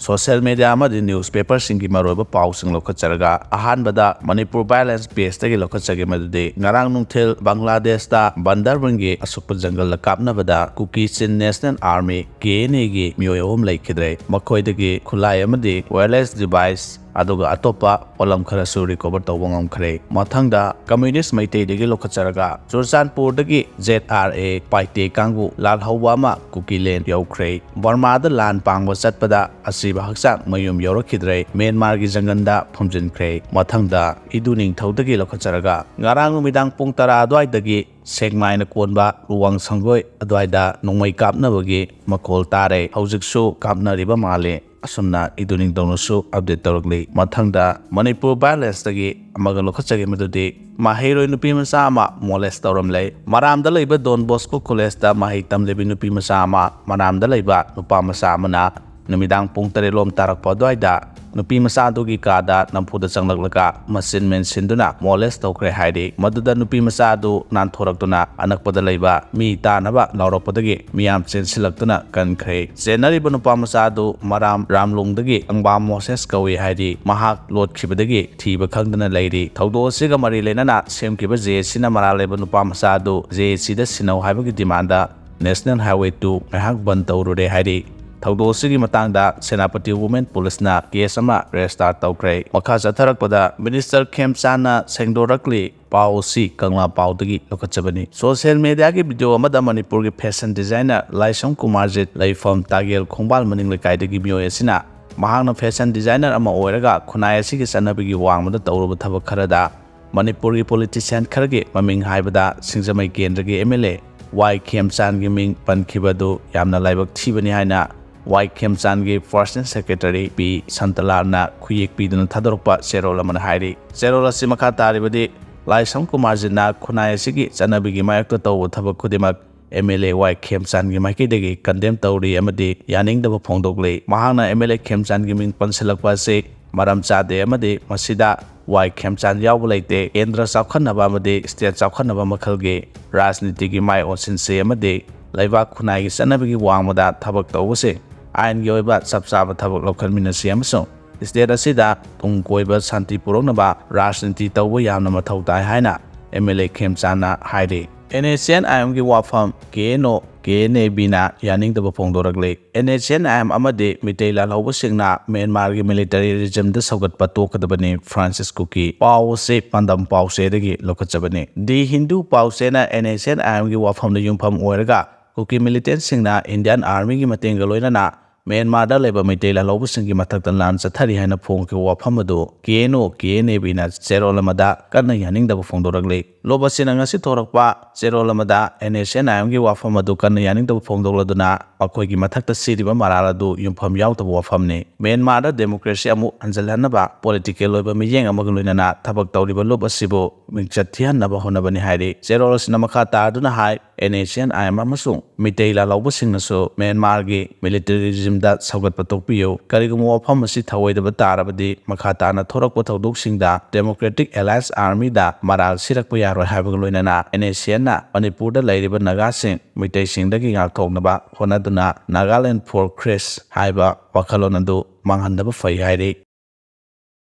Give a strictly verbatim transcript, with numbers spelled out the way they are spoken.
Social media ꯑꯃꯗꯤ newspaperꯁꯤꯡꯒꯤ ꯃꯔꯨꯑꯣꯏꯕ ꯄꯥꯎꯁꯤꯡ ꯂꯧꯈꯠꯆꯔꯒ, ꯑꯍꯥꯟꯕꯗ ꯃꯅꯤꯄꯨꯔ violence pageꯇꯒꯤ ꯂꯧꯈꯠꯆꯒꯦ, ꯃꯗꯨꯗꯤ ꯉꯔꯥꯡ ꯅꯨꯡꯊꯤꯜ ꯕꯪꯒ꯭ꯂꯥꯗꯦꯁꯇ ꯕꯟꯗꯔꯕꯟꯒꯤ ꯑꯁꯨꯛꯄ ꯖꯪꯒꯜꯗ ꯀꯥꯞꯅꯕꯗ ꯀꯨꯀꯤ ꯆꯤꯟ National Army, KNAꯒꯤ ꯃꯤꯑꯣꯏ ꯑꯍꯨꯝ ꯂꯩꯈꯤꯗ꯭ꯔꯦ꯫ ꯃꯈꯣꯏꯗꯒꯤ ꯈꯨꯠꯂꯥꯏ ꯑꯃꯗꯤ wireless device, ꯑꯗꯨꯒ ꯑꯇꯣꯞꯄ ꯄꯣꯠꯂꯝ ꯈꯔꯁꯨ recover ꯇꯧꯕ ꯉꯝꯈ꯭ꯔꯦ꯫ ꯃꯊꯪꯗ communist ꯃꯩꯇꯩꯗꯒꯤ ꯂꯧꯈꯠꯆꯔꯒ, ꯆꯨꯔꯆꯥꯟꯄꯨꯔꯗꯒꯤ ZRA ꯄꯥꯏꯇꯦ ꯀꯥꯡꯕꯨ ꯂꯥꯜꯍꯧꯕ ꯑꯃ ꯀꯨꯀꯤꯂꯦꯟ ꯌꯧꯈ꯭ꯔꯦ꯫ ꯕꯔꯃꯥꯗ ꯂꯥꯟ ꯄꯥꯡꯕ ꯆꯠꯄꯗ ꯑꯁꯤꯕ ꯍꯛꯆꯥꯡ ꯃꯌꯨꯝ ꯌꯧꯔꯛꯈꯤꯗ꯭ꯔꯦ, ꯃ꯭ꯌꯥꯟꯃꯥꯔꯒꯤ ꯖꯪꯒꯜꯗ ꯐꯨꯝꯖꯤꯟꯈ꯭ꯔꯦ꯫ ꯃꯊꯪꯗ ꯏꯗꯨ ꯅꯤꯡꯊꯧꯗꯒꯤ ꯂꯧꯈꯠꯆꯔꯒ, ꯉꯔꯥꯡ ꯅꯨꯃꯤꯗꯥꯡ ꯄꯨꯡ ꯇꯔꯥ ꯑꯗꯨꯋꯥꯏꯗꯒꯤ ꯁꯦꯛꯃꯥꯏꯅ ꯀꯣꯟꯕ ꯂꯨꯋꯥꯡ ꯁꯪꯒꯣꯏ ꯑꯗꯨꯋꯥꯏꯗ ꯅꯣꯡꯃꯩ ꯀꯥꯞꯅꯕꯒꯤ ꯃꯈꯣꯜ ꯇꯥꯔꯦ꯫ ꯍꯧꯖꯤꯛꯁꯨ ꯀꯥꯞꯅꯔꯤꯕ ꯃꯥꯜꯂꯦ꯫ ꯑꯁꯨꯝꯅ ꯏꯗꯨ ꯅꯤꯡꯊꯧꯅꯁꯨ update ꯇꯧꯔꯛꯂꯤ꯫ ꯃꯊꯪꯗ ꯃꯅꯤꯄꯨꯔ violenceꯇꯒꯤ ꯑꯃꯒ ꯂꯧꯈꯠꯆꯒꯦ, ꯃꯗꯨꯗꯤ ꯃꯍꯩꯔꯣꯏ ꯅꯨꯄꯤ ꯃꯆꯥ ꯑꯃ molest ꯇꯧꯔꯝꯂꯦ꯫ ꯃꯔꯥꯝꯗ ꯂꯩꯕ Don Bosco Collegeꯇ ꯃꯍꯩ ꯇꯝꯂꯤꯕꯤ ꯅꯨꯄꯤ ꯃꯆꯥ ꯑꯃ, ꯃꯔꯥꯝꯗ ꯂꯩꯕ ꯅꯨꯄꯥ ꯃꯆꯥ ꯑꯃꯅ ꯅꯨꯃꯤꯗꯥꯡ ꯄꯨꯡ ꯇꯔꯦꯠ ꯂꯣꯝ ꯇꯥꯔꯛꯄ ꯑꯗꯨꯋꯥꯏꯗ ꯅꯨꯄꯤ ꯃꯆꯥ ꯑꯗꯨꯒꯤ ꯀꯥꯗ ꯅꯝꯐꯨꯗ ꯆꯪꯂꯛꯂꯒ ꯃꯆꯤꯟ ꯃꯦꯟꯁꯤꯟꯗꯨꯅ molest ꯇꯧꯈ꯭ꯔꯦ ꯍꯥꯏꯔꯤ꯫ ꯃꯗꯨꯗ ꯅꯨꯄꯤ ꯃꯆꯥ ꯑꯗꯨ ꯅꯥꯟꯊꯣꯔꯛꯇꯨꯅ ꯑꯅꯛꯄꯗ ꯂꯩꯕ ꯃꯤ ꯇꯥꯅꯕ ꯂꯥꯎꯔꯛꯄꯗꯒꯤ ꯃꯤꯌꯥꯝ ꯆꯦꯟꯁꯤꯜꯂꯛꯇꯨꯅ ꯀꯟꯈ꯭ꯔꯦ꯫ ꯆꯦꯟꯅꯔꯤꯕ ꯅꯨꯄꯥ ꯃꯆꯥ ꯑꯗꯨ ꯃꯔꯥꯝ ꯔꯥꯝꯂꯣꯡꯗꯒꯤ ꯀꯪꯕꯥ ꯃꯣꯁꯦꯁ ꯀꯧꯏ ꯍꯥꯏꯔꯤ꯫ ꯃꯍꯥꯛ ꯂꯣꯠꯈꯤꯕꯗꯒꯤ ꯊꯤꯕ ꯈꯪꯗꯅ ꯂꯩꯔꯤ꯫ ꯊꯧꯗꯣꯛ ꯑꯁꯤꯒ ꯃꯔꯤ ꯂꯩꯅꯅ ꯁꯦꯝꯈꯤꯕ JACꯅ ꯃꯔꯥꯜ ꯂꯩꯕ ꯅꯨꯄꯥ ꯃꯆꯥ ꯑꯗꯨ JACꯗ ꯁꯤꯟꯅꯧ ꯍꯥꯏꯕꯒꯤ demandꯗ National Highway two ꯉꯥꯏꯍꯥꯛ ꯕꯟ ꯇꯧꯔꯨꯔꯦ ꯍꯥꯏꯔꯤ꯫ ꯊꯧꯗꯣꯛ ꯑꯁꯤꯒꯤ ꯃꯇꯥꯡꯗ ꯁꯦꯅꯥꯄꯇꯤ Women Policeꯅ case ꯑꯃ register ꯇꯧꯈ꯭ꯔꯦ꯫ ꯃꯈꯥ ꯆꯠꯊꯔꯛꯄꯗ Minister ꯈꯦꯝꯆꯥꯟꯅ ꯁꯦꯡꯗꯣꯔꯛꯂꯤ꯫ ꯄꯥꯎ ꯑꯁꯤ ꯀꯪꯂꯥ ꯄꯥꯎꯗꯒꯤ ꯂꯧꯈꯠꯆꯕꯅꯤ꯫ Social mediaꯒꯤ video ꯑꯃꯗ ꯃꯅꯤꯄꯨꯔꯒꯤ fashion designer ꯂꯥꯏꯁ꯭ꯔꯝ ꯀꯨꯃꯥꯔꯖꯤꯠ ꯂꯩꯐꯝ ꯇꯥꯒꯦꯜ ꯈꯣꯡꯕꯥꯜ ꯃꯅꯤꯡ ꯂꯩꯀꯥꯏꯗꯒꯤ ꯃꯤꯑꯣꯏ ꯑꯁꯤꯅ ꯃꯍꯥꯛꯅ fashion designer ꯑꯃ ꯑꯣꯏꯔꯒ ꯈꯨꯟꯅꯥꯏ ꯑꯁꯤꯒꯤ ꯆꯠꯅꯕꯤꯒꯤ ꯋꯥꯡꯃꯗ ꯇꯧꯔꯨꯕ ꯊꯕꯛ ꯈꯔꯗ ꯃꯅꯤꯄꯨꯔꯒꯤ politician ꯈꯔꯒꯤ ꯃꯃꯤꯡ ꯍꯥꯏꯕꯗ ꯁꯤꯡꯖꯃꯩ ꯀꯦꯟꯗ꯭ꯔꯒꯤ MLA ꯋꯥꯏ ꯈꯦꯝꯆꯥꯟꯒꯤ ꯃꯤꯡ ꯄꯟꯈꯤꯕ ꯑꯗꯨ ꯌꯥꯝꯅ ꯂꯥꯏꯕꯛ ꯊꯤꯕꯅꯤ ꯍꯥꯏꯅ ꯋꯥꯏ ꯈꯦꯝꯆꯥꯟꯒꯤ personal secretary ꯄꯤ ꯁꯟꯇꯂꯥꯜꯅ ꯈꯨꯌꯦꯛ ꯄꯤꯗꯨꯅ ꯊꯥꯗꯣꯔꯛꯄ ꯆꯦꯔꯣꯜ ꯑꯃꯅ ꯍꯥꯏꯔꯤ꯫ ꯆꯦꯔꯣꯜ ꯑꯁꯤ ꯃꯈꯥ ꯇꯥꯔꯤꯕꯗꯤ, ꯂꯥꯏꯁ꯭ꯔꯝ ꯀꯨꯃꯥꯔꯖꯤꯠꯅ ꯈꯨꯟꯅꯥꯏ ꯑꯁꯤꯒꯤ ꯆꯠꯅꯕꯤꯒꯤ ꯃꯥꯌꯣꯛꯇ ꯇꯧꯕ ꯊꯕꯛ ꯈꯨꯗꯤꯡꯃꯛ MLA ꯋꯥꯏ ꯈꯦꯝꯆꯥꯟꯒꯤ ꯃꯥꯏꯀꯩꯗꯒꯤ condemn ꯇꯧꯔꯤ ꯑꯃꯗꯤ ꯌꯥꯅꯤꯡꯗꯕ ꯐꯣꯡꯗꯣꯛꯂꯤ꯫ ꯃꯍꯥꯛꯅ MLA ꯈꯦꯝꯆꯥꯟꯒꯤ ꯃꯤꯡ ꯄꯟꯁꯤꯜꯂꯛꯄ ꯑꯁꯤ ꯃꯔꯝ ꯆꯥꯗꯦ ꯑꯃꯗꯤ ꯃꯁꯤꯗ ꯋꯥꯏ ꯈꯦꯝꯆꯥꯟ ꯌꯥꯎꯕ ꯂꯩꯇꯦ꯫ ꯀꯦꯟꯗ꯭ꯔ ꯆꯥꯎꯈꯠꯅꯕ ꯑꯃꯗꯤ state ꯆꯥꯎꯈꯠꯅꯕ ꯃꯈꯜꯒꯤ ꯔꯥꯖꯅꯤꯇꯤꯒꯤ ꯃꯥꯏ ꯑꯣꯟꯁꯤꯟꯁꯤ ꯑꯃꯗꯤ ꯂꯩꯕꯥꯛ ꯈꯨꯟꯅꯥꯏꯒꯤ ꯆꯠꯅꯕꯤꯒꯤ ꯋꯥꯡꯃꯗ ꯊꯕꯛ ꯇꯧꯕꯁꯤ ꯑꯥꯏꯟꯒꯤ ꯑꯣꯏꯕ ꯆꯞ ꯆꯥꯕ ꯊꯕꯛ ꯂꯧꯈꯠꯃꯤꯟꯅꯁꯤ ꯑꯃꯁꯨꯡ state ꯑꯁꯤꯗ ꯇꯨꯡ ꯀꯣꯏꯕ ꯁꯥꯟꯇꯤ ꯄꯨꯔꯛꯅꯕ ꯔꯥꯖꯅꯤꯇꯤ ꯇꯧꯕ ꯌꯥꯝꯅ ꯃꯊꯧ ꯇꯥꯏ ꯍꯥꯏꯅ M L A ꯈꯦꯝꯆꯥꯟꯅ ꯍꯥꯏꯔꯤ꯫ N H C N I M ꯒꯤ ꯋꯥꯐꯝ K N O, K N A B ꯅ ꯌꯥꯅꯤꯡꯗꯕ ꯐꯣꯡꯗꯣꯔꯛꯂꯤ꯫ N H C N I M ꯑꯃꯗꯤ ꯃꯤꯇꯩ ꯂꯥꯜꯍꯧꯕꯁꯤꯡꯅ ꯃ꯭ꯌꯥꯟꯃꯥꯔꯒꯤ military regime ꯗ ꯁꯧꯒꯠꯄ ꯇꯣꯛꯀꯗꯕꯅꯤ, ꯐ꯭ꯔꯥꯟꯁꯤꯁ ꯀꯨꯀꯤ꯫ ꯄꯥꯎ ꯑꯁꯤ ꯄꯥꯟꯗꯝ ꯄꯥꯎꯆꯦꯗꯒꯤ ꯂꯧꯈꯠꯆꯕꯅꯤ꯫ The Hindu ꯄꯥꯎꯆꯦꯅ N H C N I M ꯒꯤ ꯋꯥꯐꯝꯗ ꯌꯨꯝꯐꯝ ꯑꯣꯏꯔꯒ ꯀꯨꯀꯤ militant ꯁꯤꯡꯅ Indian Army ꯒꯤ ꯃꯇꯦꯡꯒ ꯂꯣꯏꯅꯅ ꯃ꯭ꯌꯥꯟꯃꯥꯔꯗ ꯂꯩꯕ ꯃꯩꯇꯩ ꯂꯥꯜꯍꯧꯕꯁꯤꯡꯒꯤ ꯃꯊꯛꯇ ꯂꯥꯟ ꯆꯠꯊꯔꯤ ꯍꯥꯏꯅ ꯐꯣꯡꯈꯤꯕ ꯋꯥꯐꯝ ꯑꯗꯨ K N O, K N A B ꯅ ꯆꯦꯔꯣꯜ ꯑꯃꯗ ꯀꯟꯅ ꯌꯥꯅꯤꯡꯗꯕ ꯐꯣꯡꯗꯣꯔꯛꯂꯤ꯫ ꯂꯨꯞ ꯑꯁꯤꯅ ꯉꯁꯤ ꯊꯣꯔꯛꯄ ꯆꯦꯔꯣꯜ ꯑꯃꯗ N H C N I M ꯒꯤ ꯋꯥꯐꯝ ꯑꯗꯨ ꯀꯟꯅ ꯌꯥꯅꯤꯡꯗꯕ ꯐꯣꯡꯗꯣꯛꯂꯗꯨꯅ ꯃꯈꯣꯏꯒꯤ ꯃꯊꯛꯇ ꯁꯤꯔꯤꯕ ꯃꯔꯥꯜ ꯑꯗꯨ ꯌꯨꯝꯐꯝ ꯌꯥꯎꯗꯕ ꯋꯥꯐꯝꯅꯤ꯫ ꯃ꯭ꯌꯥꯟꯃꯥꯔꯗ democracy ꯑꯃꯨꯛ ꯍꯟꯖꯤꯜꯍꯟꯅꯕ political ꯑꯣꯏꯕ ꯃꯤꯠꯌꯦꯡ ꯑꯃꯒ ꯂꯣꯏꯅꯅ ꯊꯕꯛ ꯇꯧꯔꯤꯕ ꯂꯨꯞ ꯑꯁꯤꯕꯨ ꯃꯤꯡꯆꯠ ꯊꯤꯍꯟꯅꯕ ꯍꯣꯠꯅꯕꯅꯤ ꯍꯥꯏꯔꯤ꯫ ꯆꯦꯔꯣꯜ ꯑꯁꯤꯅ ꯃꯈꯥ ꯇꯥꯗꯨꯅ ꯍꯥꯏ, N H C N I M ꯑꯃꯁꯨꯡ ꯃꯤꯇꯩ ꯂꯥꯜꯍꯧꯕꯁꯤꯡꯅꯁꯨ ꯃ꯭ꯌꯥꯟꯃꯥꯔꯒꯤ military regime ꯗ ꯁꯧꯒꯠꯄ ꯇꯣꯛꯄꯤꯌꯨ꯫ ꯀꯔꯤꯒꯨꯝꯕ ꯋꯥꯐꯝ ꯑꯁꯤ ꯊꯧꯑꯣꯏꯗꯕ ꯇꯥꯔꯕꯗꯤ ꯃꯈꯥ ꯇꯥꯅ ꯊꯣꯔꯛꯄ ꯊꯧꯗꯣꯛꯁꯤꯡꯗ Democratic Alliance Army ꯗ ꯃꯔꯥꯜ ꯁꯤꯔꯛꯄ ꯌꯥꯔꯣꯏ ꯍꯥꯏꯕꯒ ꯂꯣꯏꯅꯅ N H C N ꯅ ꯃꯅꯤꯄꯨꯔꯗ ꯂꯩꯔꯤꯕ ꯅꯥꯒꯥꯁꯤꯡ ꯃꯤꯇꯩꯁꯤꯡꯗꯒꯤ ꯉꯥꯛꯊꯣꯛꯅꯕ ꯍꯣꯠꯅꯗꯨꯅ Nagaland for Christ ꯍꯥꯏꯕ ꯋꯥꯈꯜꯂꯣꯟ ꯑꯗꯨ ꯃꯥꯡꯍꯟꯗꯕ ꯐꯩ ꯍꯥꯏꯔꯤ꯫